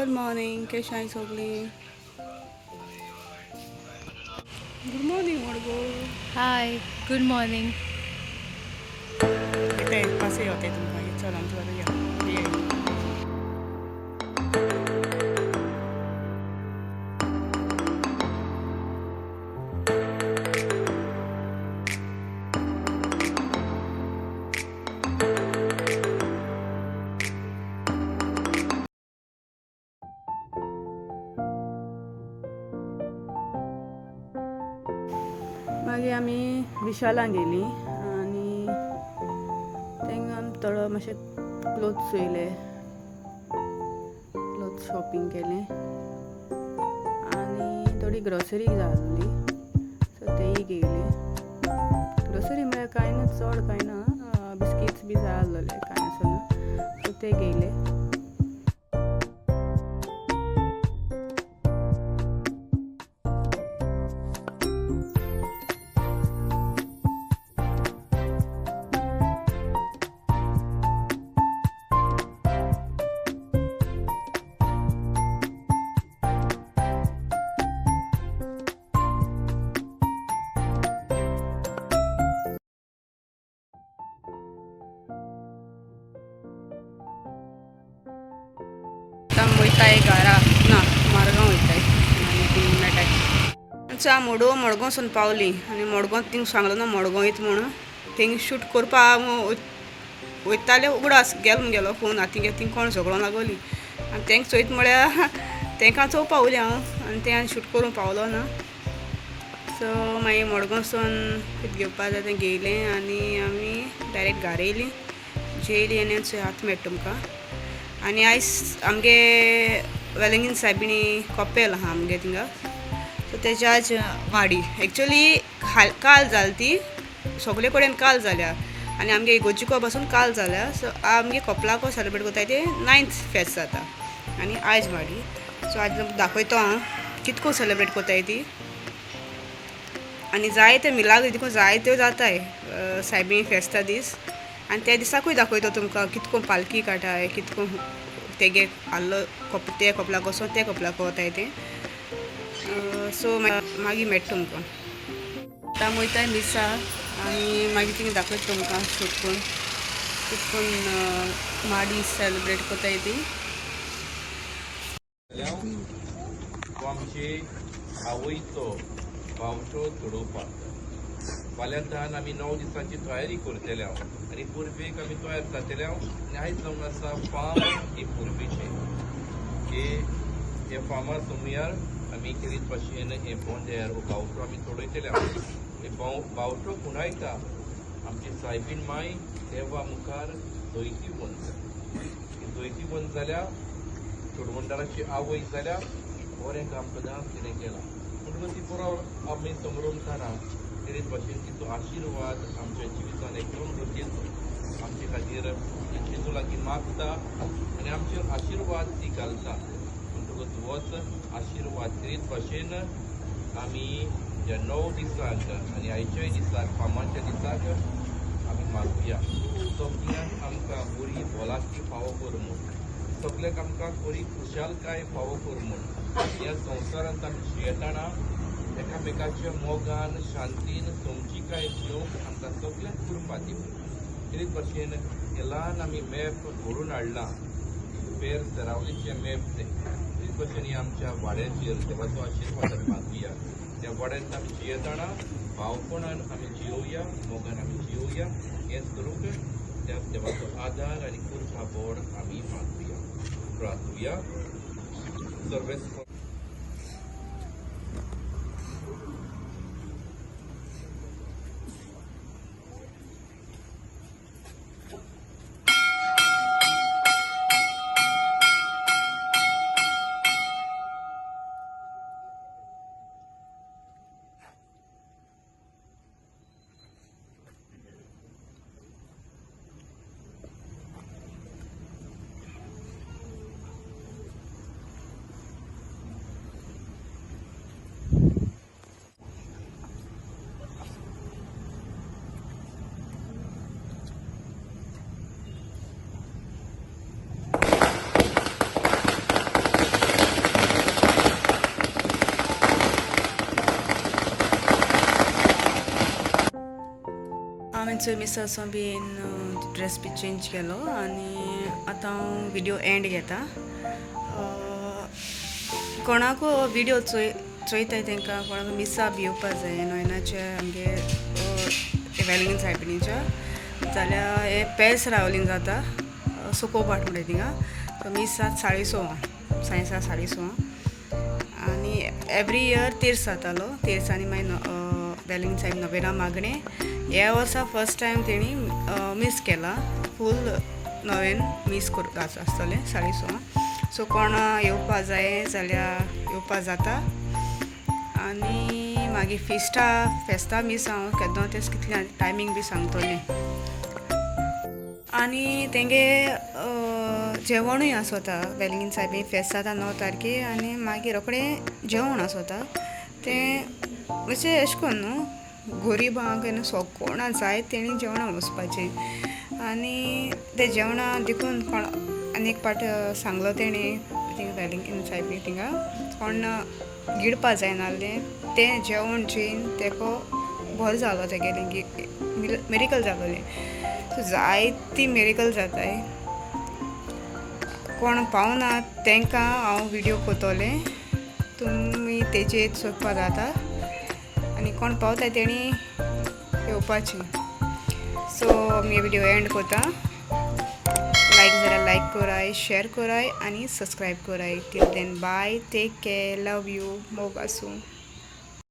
Good morning, केश आहाय सगळीं? Good morning Madgaon. Hi, good morning. येताय पासे येताय तुमकां. चल आमच्या बाजू या. मागीर आमी विशालां गेली आनी तेंगा आमी थोडो मातशें क्लोथ्स चोयले, क्लोथ्स शॉपिंग केलें आनी थोडी ग्रोसरी जाय आसली सो तेय घेयले. ग्रोसरी म्हळ्यार कांय ना, चड कांय ना, बिस्किट्स बी जाय आसलेले, कांय आसना, सो ते घेयले. वयताय घरा ना, मारगांव वयताय आनी थिंग मेळटाय. आमच्या मडगांव मडगांवसून पावली आनी मडगांव थिंग सांगलो ना मडगांव वयता म्हणून, थिंग शूट करपा वयताले उगडास गेलो म्हगेलो फोन हातीं घेत, थिंग कोण झगडोंक लागली आनी तेंका चोयत म्हळ्यार तेंकां चोवपा पावली हांव आनी तें आनी शूट करूंक पावलो ना. सो मागीर मडगांवसून कितें घेवपा जाय तें घेयलें आनी आमी डायरेक्ट घरा येयली, जेयली आनी हात मेळटा तुमकां. आनी आयज आमगे वेलंगीन सायबिणी कपेल आहा आमगे थिंगा, सो तेज्या आज वाडी एक्चुली काल जाली ती, सगळे कडेन काल जाल्या आनी आमगे इगोर्जीको पासून काल जाल्या. सो आमगे कपलाको सेलिब्रेट करताय ते 9th फेस्त जाता आनी आयज वाडी. सो आज दाखयतो हांव कितको सेलिब्रेट करताय ती आनी जायते मिलाग्री तितको जायत्यो जाताय सायबिणी फेस्ता दीस. आनी त्या दिसाकूय दाखयतो तुमकां कितको पालकी काडटाय, कितको तेगे आल्लो ते कपलाक वचोन ते कपलाक वताय तें. सो मागीर मेळटा तुमकां. आतां वयताय मिसा आनी मागीर थिंग दाखयता तुमकां शूट करून कितकोन माडी सेलिब्रेट करताय ती. आमचे आवयचो बावटो चडोवपाक फाल्यांच्यान आमी 9 दिसांची तयारी करतले आनी पुर्वेक आमी तयार जातले. आनी आयज जावन आसा फार्म हे पुर्वेचें, हे फार्मा समयार आमी खेरीत भाशेन हे बोंदेर हो बावटो आमी चडयतले. हे बावटो खुणायता आमची सायबीण माय देवा मुखार जैतिवंत, जैतिवंत जाल्या चोडवंडाराची आवय जाल्या बरें काम सदांच तिणें केलां. म्हणटकच ती पुरो आमी समरमताना खेरीत भाशेन तिचो आशिर्वाद आमच्या जिवितान एकदम गरजेचो, आमचे खातीर जेजू लागीं मागता आनी आमचेर आशिर्वाद ती घालता. म्हणटकच होच आशिर्वाद खेरीत भाशेन आमी ह्या 9 दिसांक आनी आयच्याय दिसाक फामाच्या दिसाक आमी मागुया. सगल्यांक आमकां बरी भलायकी फावो कर म्हूण, सगल्यांक आमकां बरी खुशालकाय फावो कर म्हूण, ह्या संवसारांत आमी जियेतना एकामेकाच्या मोगान शांतीन समजिकाय घेवंक आमकां सगल्यांक कृपा दिवं. खेरीत भाशेन हें ल्हान आमी मॅप घडोवन हाडलां, पेर सरावलीचें मॅप तें. खेरीत भाशेन हें आमच्या वाड्याचेर देवाचो आशिर्वाद आमी मागुया. त्या वाड्यांत आमी जियेतना भावपणान आमी जियोवया, मोगान आमी जियोवया. हेंच करूंक त्या देवाचो आदार आनी कृपा बोड आमी मागुया. प्रार्थुया. सर्वेस हांवें चोय मिसाचो बीन ड्रेस बी चेंज केलो आनी आतां हांव विडियो एंड घेता. कोणाक विडियो चोय चोयताय तांकां कोणाक मिसा बी येवपा जाय नोयनाचे आमगे वेलिंग सायबिणीच्या जाल्यार हे पेस रावलीन जाता सुकोपाट म्हणटा थिंगा. सो मिसा 6:30, 6:30 6:30. आनी एवरी इयर तेर्स जातालो. तेर्सांनी मागीर वेलिंग सायब नोवेना मागणें. ह्या वर्सा फर्स्ट टायम तेणी मीस केला, फूल नोवेन मीस कर आसतलें 6:30. सो कोण येवपा जाय जाल्यार येवपा जाता. आनी मागीर फिस्टा फेस्ता मीस हांव केदो तें कितलें टायमींग बी सांगतलें. आनी तेंगे जेवणूय आसता वेलिंग सायबी फेस्त जाता 9 तारखे आनी मागीर रोखडें जेवण आसता तें मातशें एशें कोन्न न्हू गोरिबांक सो कोणा जाय तेणी जेवणां वचपाचें. आनी तें जेवणां देखून कोण आनी एक पाट सांगलो तेणें थिंगा वेलिंग सायबी थिंगा कोण गिळपा जायनासलें तें जेवण जेवन तेको बरो जालो तेगेलें मिरिकल जालोलें. सो जायती मिरिकल जाताय. कोण पावना तांकां हांव विडियो करतलें, तुमी तेजेर सोदपा जाता आनी कोण पावता तेणी येवपाचें. सो आमी विडियो एंड करता. लायक जाल्यार लायक कराय, शेअर कराय आनी सबस्क्रायब कराय. Till then bye, take care, love you, मोग आसूं.